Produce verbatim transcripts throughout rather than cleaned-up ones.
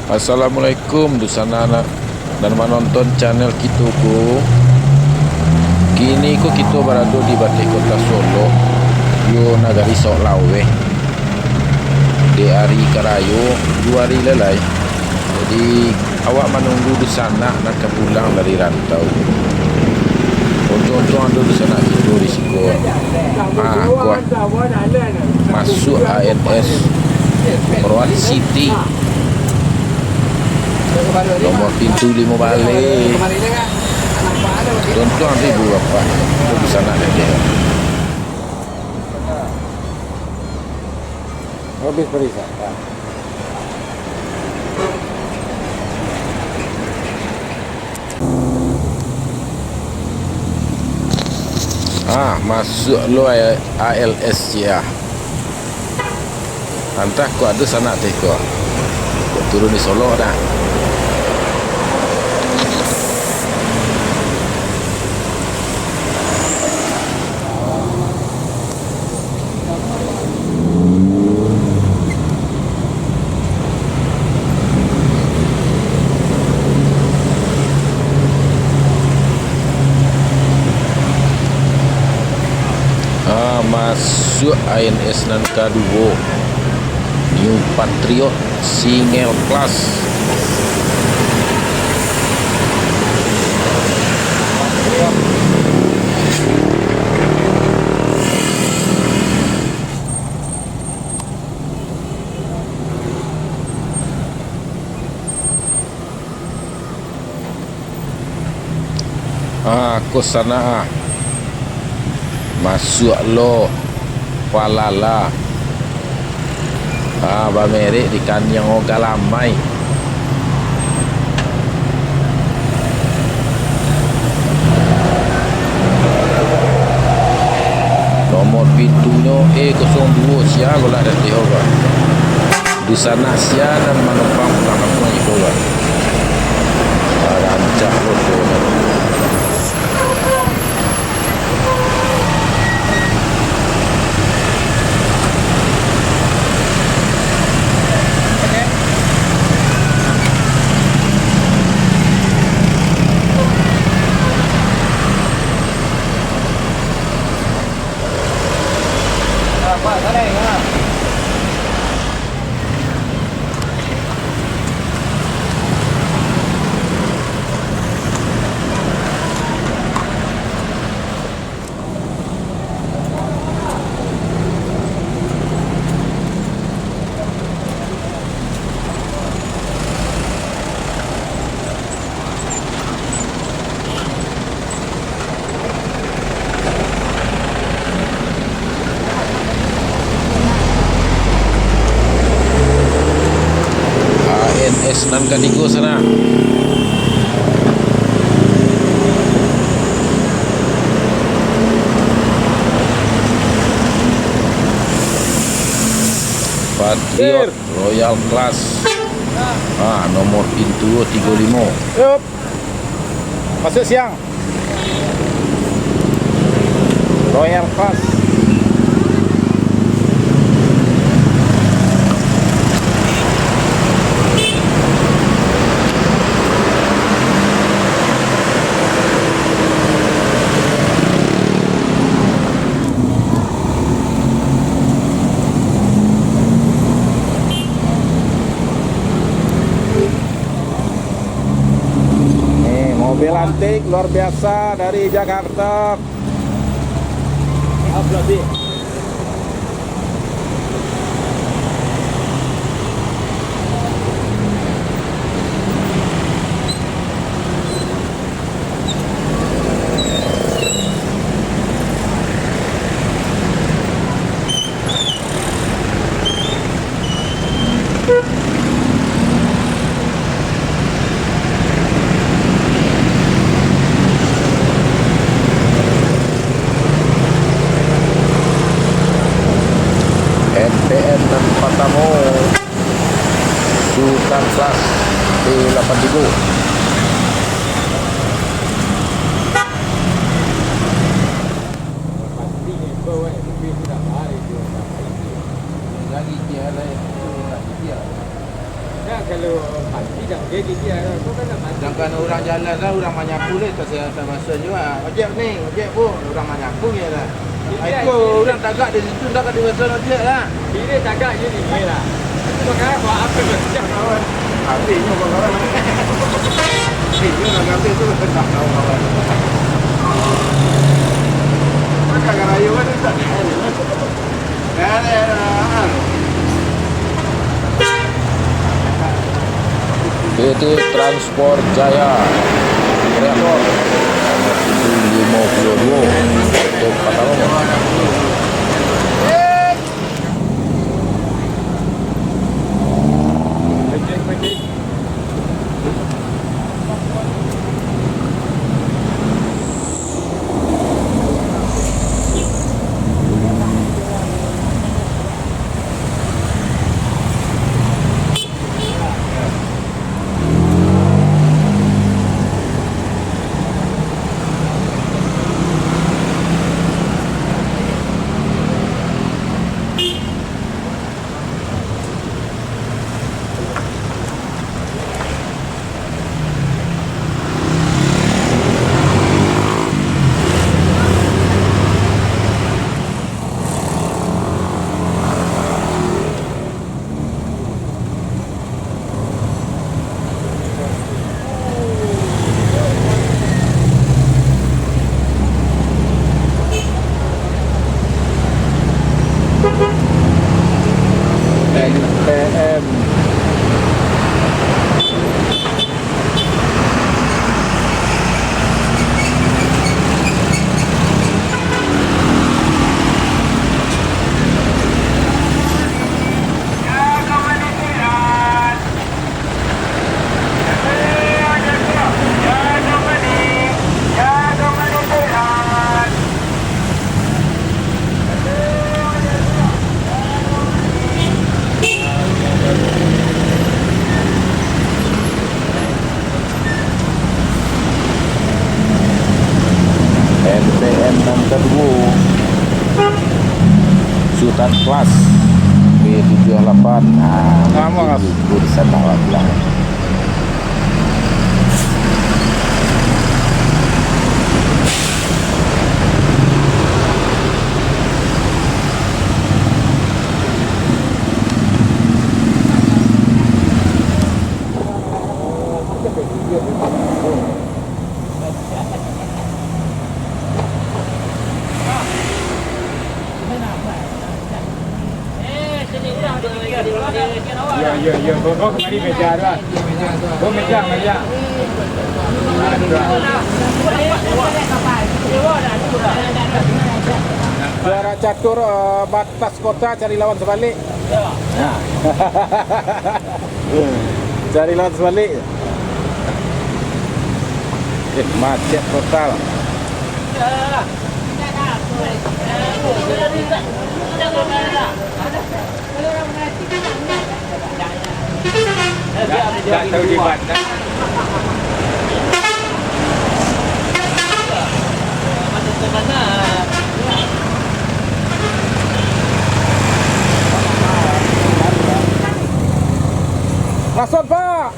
Assalamualaikum, dunsanak nan manonton channel kito ko. Kini ko kito barado di bateh kota Solok, yo nagari Saok Laweh. Dek ari ka rayo, duo ari lai. Jadi, awak manunggu dunsanak nan ka pulang dari rantau. Untuang-untuang ado dunsanak kito di siko. Ah, ko ah. Masuak A N S Road City. Nomor pintu limo baleh. Untuang-untuang ribu bapak. Ko dunsanak dek. Habis parisakan. Ah, masuak lo A L S C A. Antah ko ado sanak teh ko. Ko turun di Solok dah. Ah, masuak A N S nan kaduo, New Patriot. Single class. Ah, ko sanak ah. Masuak lo, Falala. Ah, bamerek di kaniang o galamai. Nomor pintunyo E kosong duo, sia golak dari Tioga. Dunsanak sia nan manumpang pulang kampuang iko, Bang. Rancak fotonyo. A N S nan katigo sanak. Patriot Royal Class. Ah, nomor pintu tigo limo. Yup. Masuak siang. Royal Class. Nih, mobil antik luar biasa dari Jakarta. M P N nan patamo, Sultan Class T delapan tigo. Kalau pagi dah, dia, dia, dia, kau kan nak mandi. Sedangkan urang jalan lah, urang manyapu lah, tak saya tak masuk juga. Ojek ni, ojek pun, urang manyapu je lah. Itu urang tagak di situ, dah ka dewasa ojek lah. Kira tagak je ni, ye lah. Itu pakai apa? Apa tu? Sejak kawan. Habis ni, kawan. Habis ni, nak habis tu, tak tahu, kawan. Pakai raya mana tak? P T Transport Jaya, Kreator, tujuh limo puluh dua, untuk Patalomo. N P M. N P M nan kaduo, Sutan Kelas, B tujuah lapan. Ah, Lama, Mas. Jurusan awak bilang. Yo, yo, yo, bawa, bawa kemari meja tu, ah. Bawa meja, meja. Juara catur, eh, batas kota cari lawan sebalik. Nah. Cari lawan sebalik. Eh, macet total. Tak, tak tahu di mana. Masuk, Pak.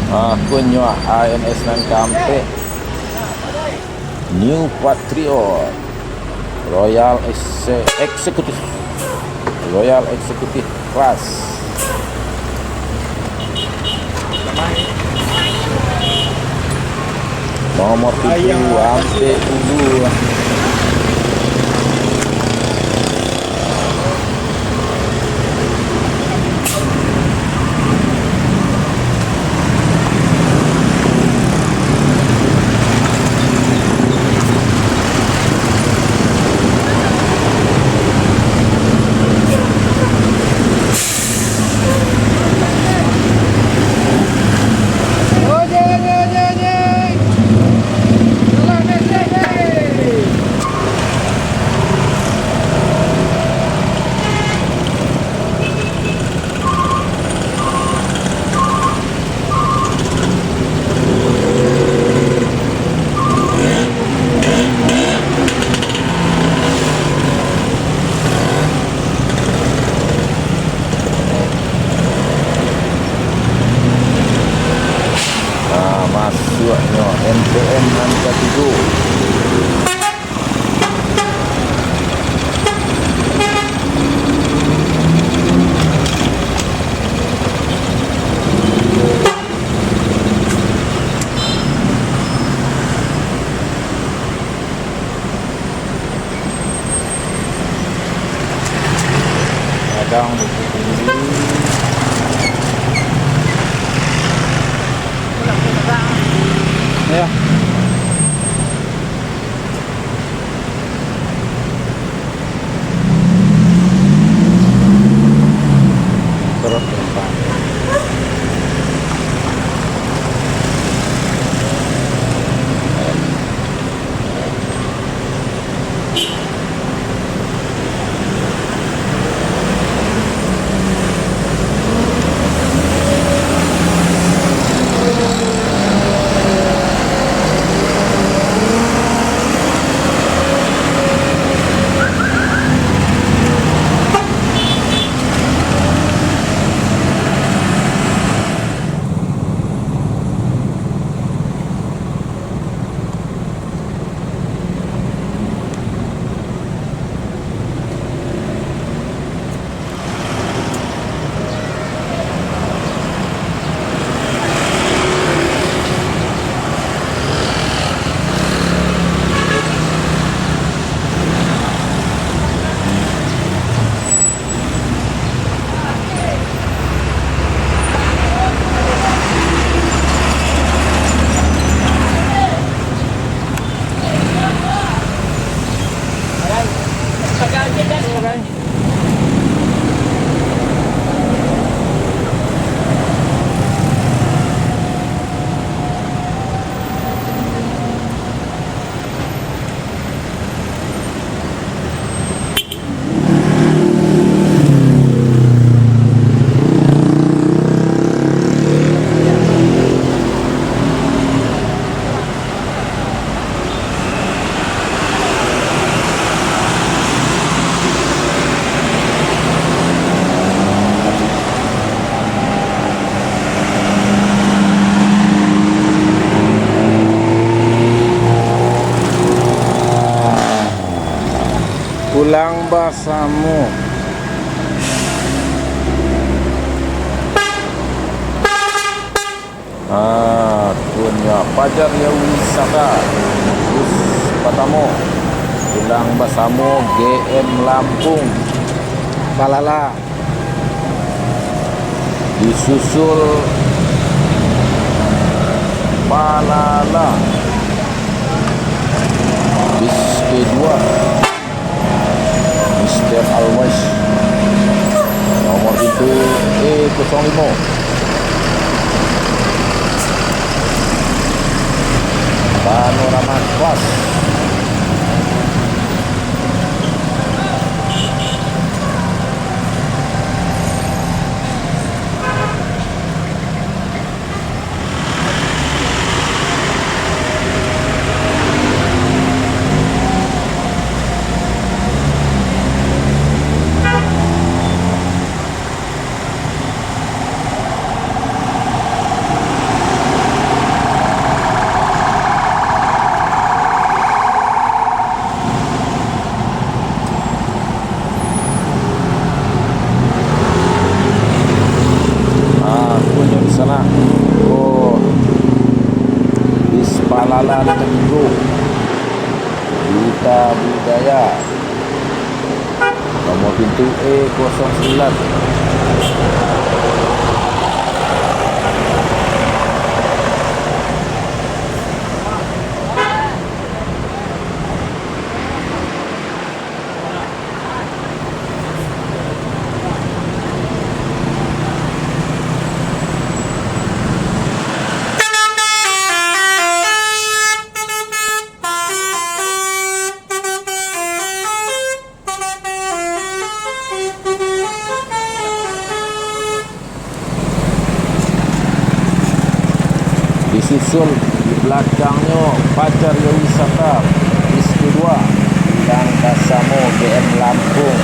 Ah, kunyuah A N S nan kaampek. New Patriot. Royal Exe-, Executive. Royal Executive Class. Nomor tujuh, Ampek Ulu. Ya. Terus, Pak. Pulang basamo. Ah, tu nyo Pajar Wisata. Bus patamo, Pulang Basamo G M Lampung. Palala. Disusul Palala. Bis kedua. Mister Always. Nomor pintu E kosong limo. Panorama Class. Ah, punyo di sana. Oh, di Sepalalan Teguh. Duta Budaya. Nomor pintu E kosong sembilan. Disusul di balakangnyo Pajar Wisata bis kedua, Pulang Basamo G M Lampung.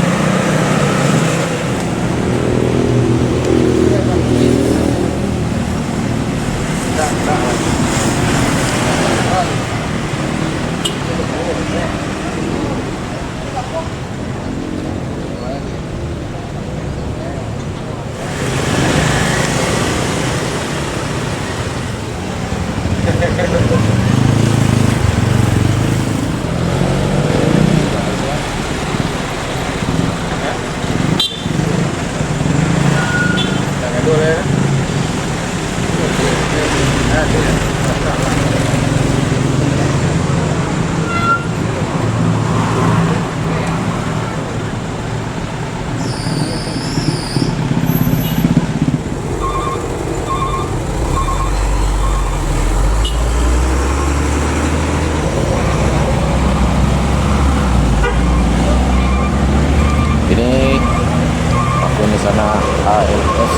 Sana A L S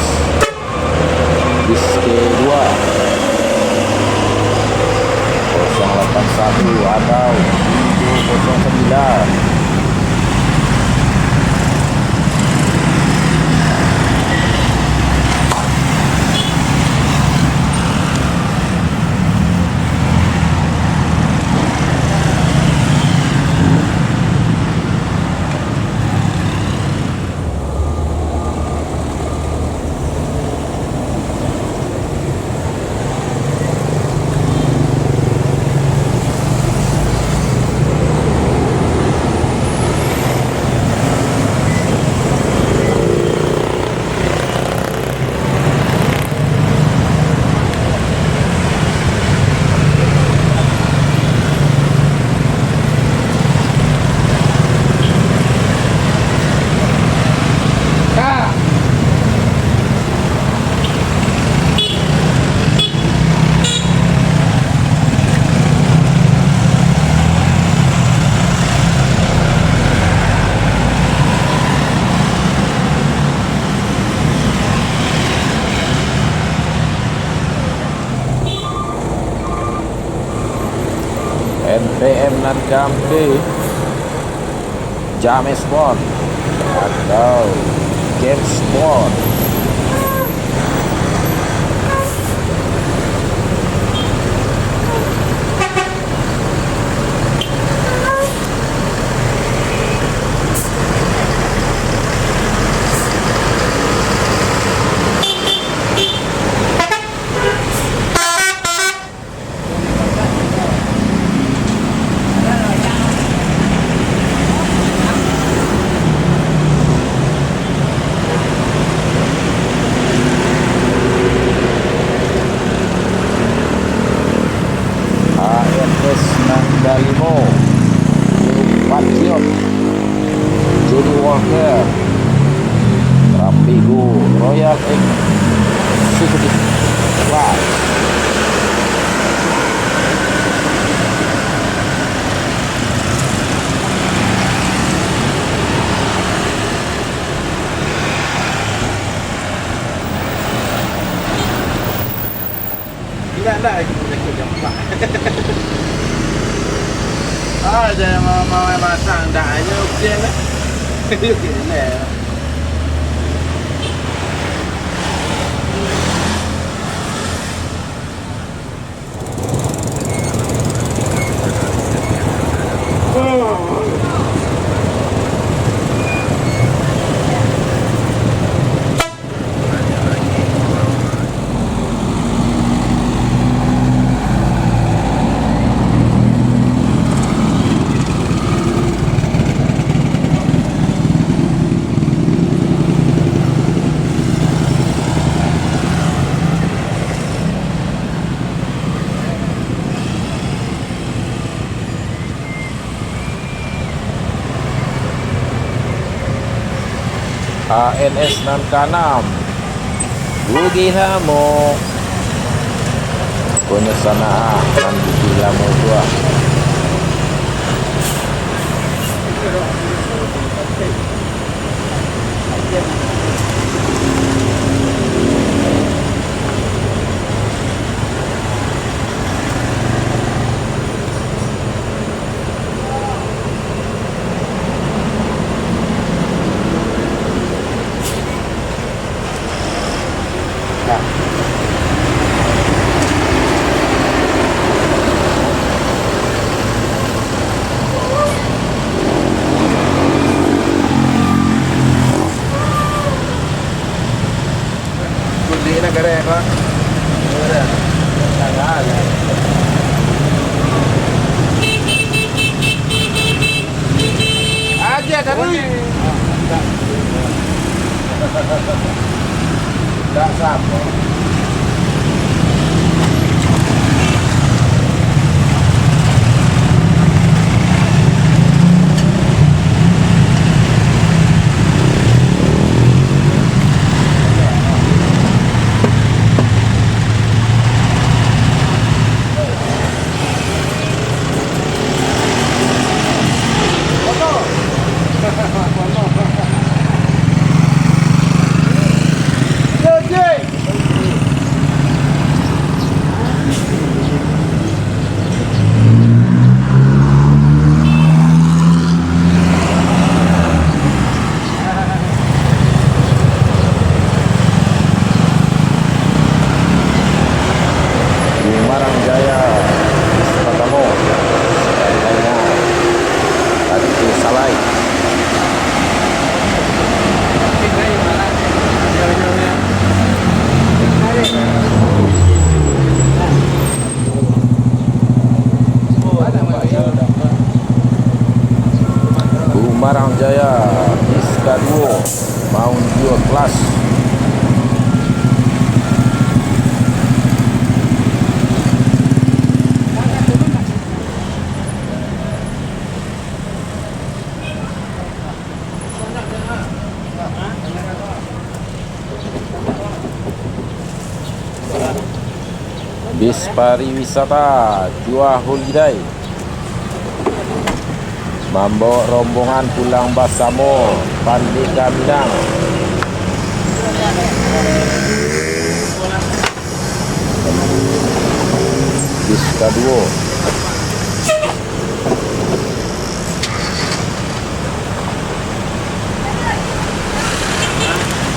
bis K dua kosong delapan satu atau tujuh kosong sembilan. M P M nan kaampiang, James Bond atau James Bond. A R S nan kalimo, Patriot, Johnny Walker, Rapigo, Royal Executive Class. Indak, indak, aku, aku jampak. Ah, jangan mau, mau masang, indak, ayo, oke lah. Oke lah. A N S nan kaanam, Bugih Lamo. Konyo sanak nan Bugih Lamo tu ah. Kulik nak karek, Pak. Aja tadi. Tak sama. Jaya, bis kaduo, maunjua kelas. Bis pariwisata Jua Holiday mambao rombongan pulang basamo, Pandega Minang. Bis kaduo.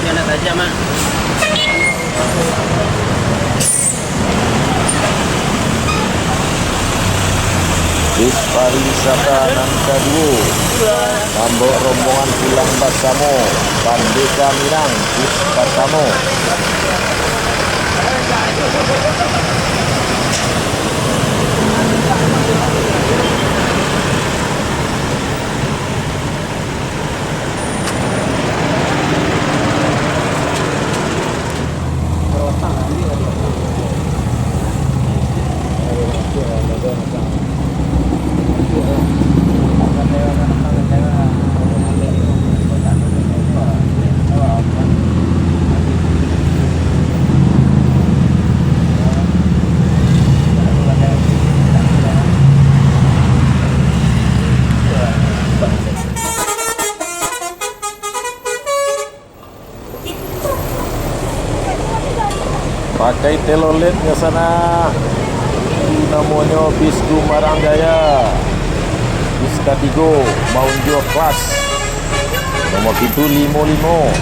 Dia nak tajam, Mak. Bis pariwisata nan kaduo, mambao rombongan pulang basamo, Pandega Minang, bis patamo. Pakai Telolet nyo sanak. Itu namonyo bis Gumarang Jaya. Bis katigo, maunjua kelas. Nomor pitu limo limo.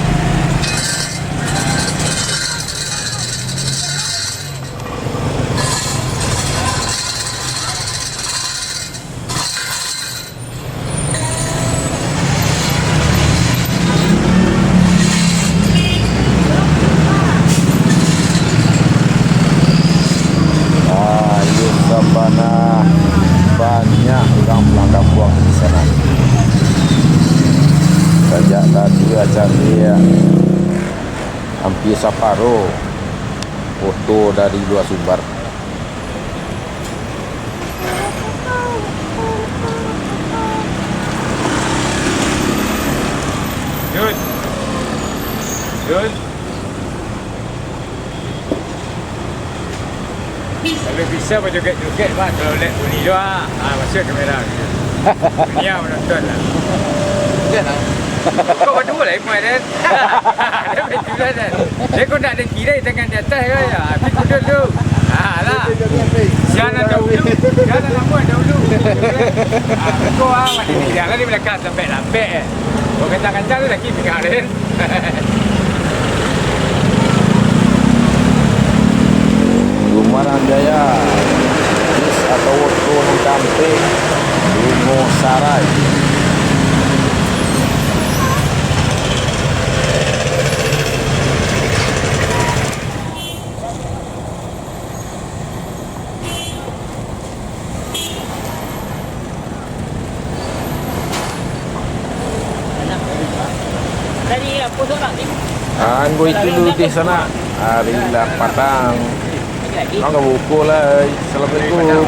Ah, iyo sabana banyak urang pulang kampuang di sanan. Sajak tadi caliak, ampia saparo oto dari Lua Sumbar. Jun. Jun. Kalau bisa bajoget-joget, Bang, kalau lihat bunyi jua. Ah, masuk kamera. Bunyi ah, menonton lah. Kok berdua lah, Ibu, kan? Dia main tulah dah. Dia kok nak ada kira tangan di atas kan, ya. Tapi kudut tu. Ha, lah. Siang nak dahulu. Siang nak lama dahulu. Ha, kau awak ni, jangan di belakang sampai lambek, eh. Kau kencang-kencang tu lagi pegang dia. Gumarang Jaya, bis atau oto nan kaampek, Bungo Sarai. Anggo itu dulu di sana. Hari lah padang. Anggo buko lah. Assalamualaikum.